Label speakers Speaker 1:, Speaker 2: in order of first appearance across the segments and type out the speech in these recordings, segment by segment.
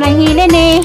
Speaker 1: Sobrang hilin eh.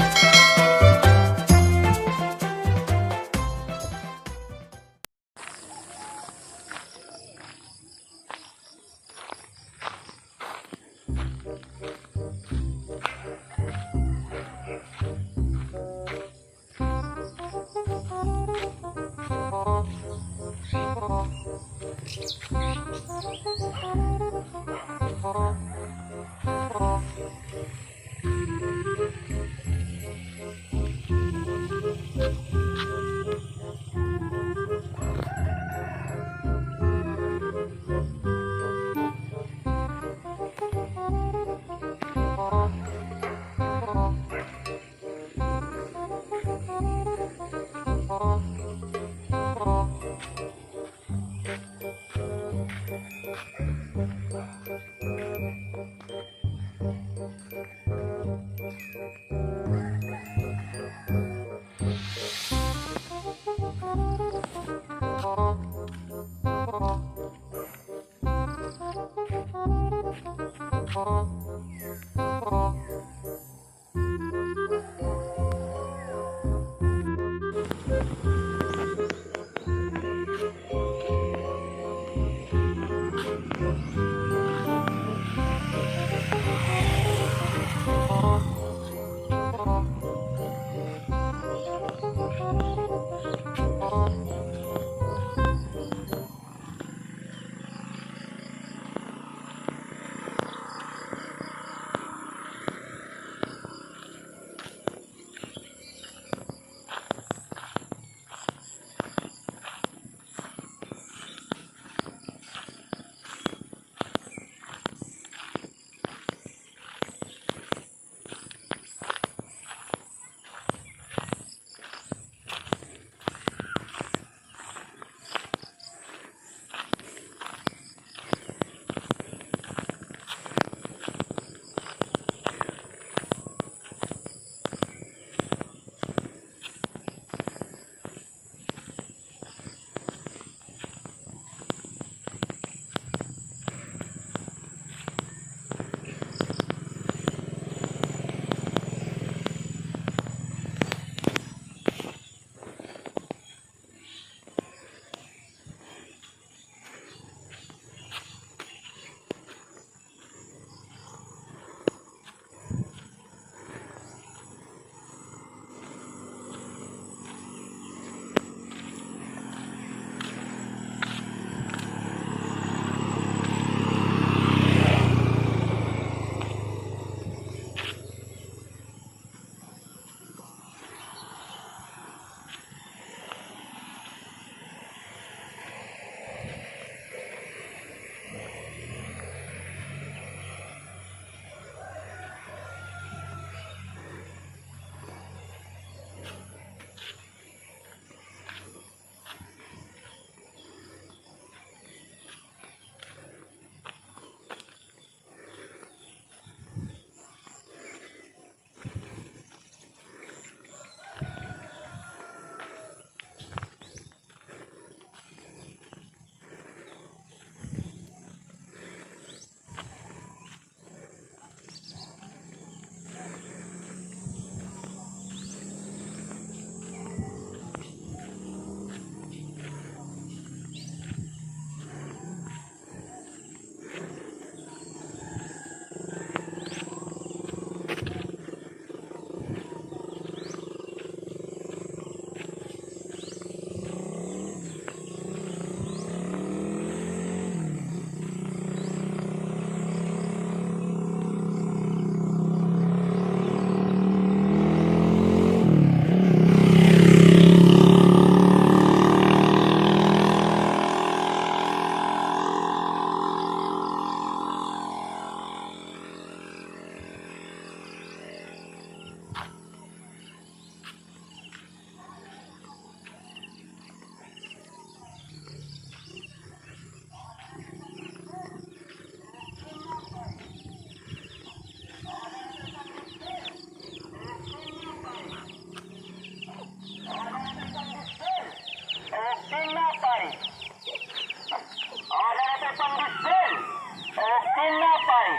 Speaker 2: Tinapay.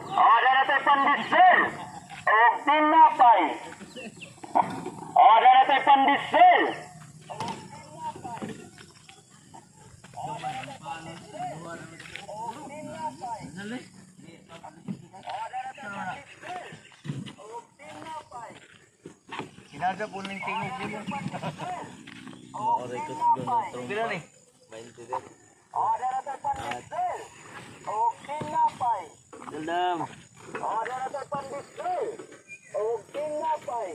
Speaker 2: O, dala sa pandesal. O,
Speaker 1: Tinapay. Order na tayo pandesal.
Speaker 2: Kinada po ng tingog nimo. Pila ni?
Speaker 1: Order na tayo pandesal. Og tinapay.
Speaker 2: Daldam.
Speaker 1: Order na tayo pandesal. Og tinapay.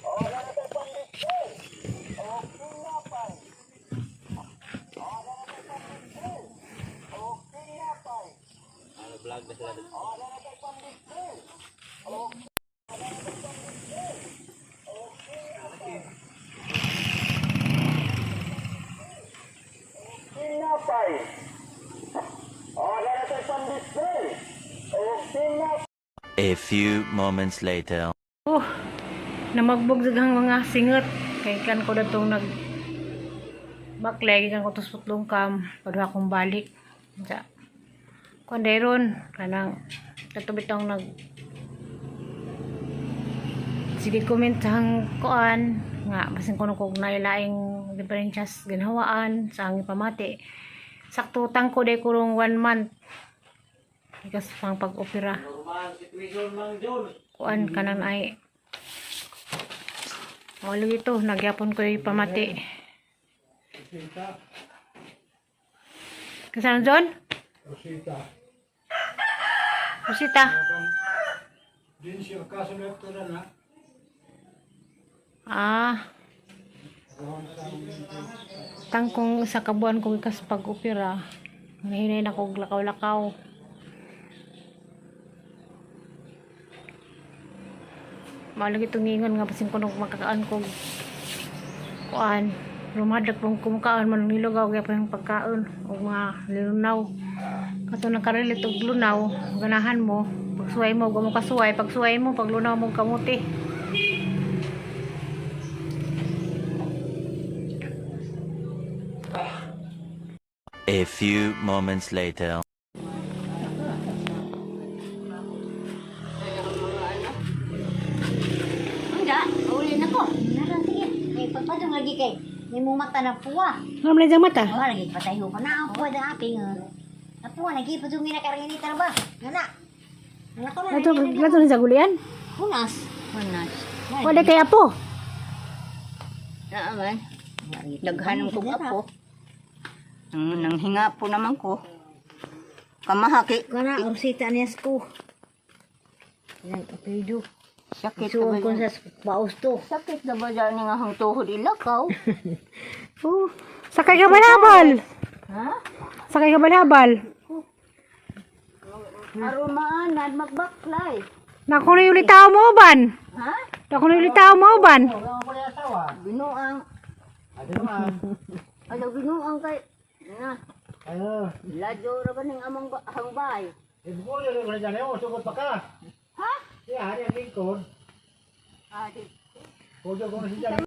Speaker 1: Order na tayo pandesal. Og tinapay. Order na tayo pandesal. Og tinapay.
Speaker 2: Ano vlog na sila dito?
Speaker 1: Order na tayo pandesal. Og tinapay. Order na tayo pandesal. Og tinapay.
Speaker 3: A few moments later.
Speaker 4: Oh, namagbog daghang mga singot. Kay kan ko datong nag baklay kan ko tos putlong kam padua akong balik. Sa kuan dayron kanang kato bitong nag sige comment sa hang kuan nga basin kuno kog nailaing diferensyas ginhawaan sa ang pamati. Sakto tang ko day kurong one month. Ikas pang pag-opera.
Speaker 2: Normal situation, Mang John.
Speaker 4: Kuan kanan ay walo ito nagyapon ko yung pamati kasama John?
Speaker 5: Rosita.
Speaker 4: Rosita.
Speaker 5: Din siya kaso na na.
Speaker 4: Ah, tangkong sa kabuan ko ikas pag-opera, nahinay na kog lakaw-lakaw. Malag itong ingon nga basin ko nung makakaan kog kuan rumadlak pong kumukaan man nilugaw kaya pa yung pagkaon o mga lunaw kato nang karilit og lunaw ganahan mo pagsuway mo gumo kasuway pagsuway mo paglunaw mo kamuti.
Speaker 3: A few moments later.
Speaker 6: Hindi, uli na ko. Nara, sige. May pagpadong lagi kay. May mong mata na puwa.
Speaker 4: Ano man diyang mata?
Speaker 6: Wala lagi patay ko na ang puwa da aping. Apuwa lagi padung na karinita na ba? Nana. Nana ko na.
Speaker 4: Lato lato ni sa gulian.
Speaker 6: Hunas. Hunas.
Speaker 4: Wala kay apo.
Speaker 7: Naaman. Daghanon kong apo. Nang nanghinga po naman ko. Kamahaki.
Speaker 6: Kana orsita niya ko. Yan apelyido.
Speaker 7: Sakit na
Speaker 6: Suwag
Speaker 7: ba
Speaker 6: ko
Speaker 7: yan?
Speaker 6: sa baos to.
Speaker 7: Sakit na ba dyan nga hang tuhod ilakaw?
Speaker 4: Oh, sakay ka balabal.
Speaker 7: Ha?
Speaker 4: Sakay ka balabal.
Speaker 7: Arumaan, magbaklay.
Speaker 4: Nako na yung litaw mo ban.
Speaker 7: Ha?
Speaker 4: Nako na yung litaw mo ban.
Speaker 7: Binuang. Ano binuang kay? Na.
Speaker 5: Ano?
Speaker 7: Ladyo ra ba ning among hangbay?
Speaker 5: Ibuko na lang dyan. Ewan, sugod pa ka.
Speaker 7: Ha?
Speaker 5: Siya, hari ang lingkod.
Speaker 7: Ah, di.
Speaker 5: Huwag ko na siya dyan.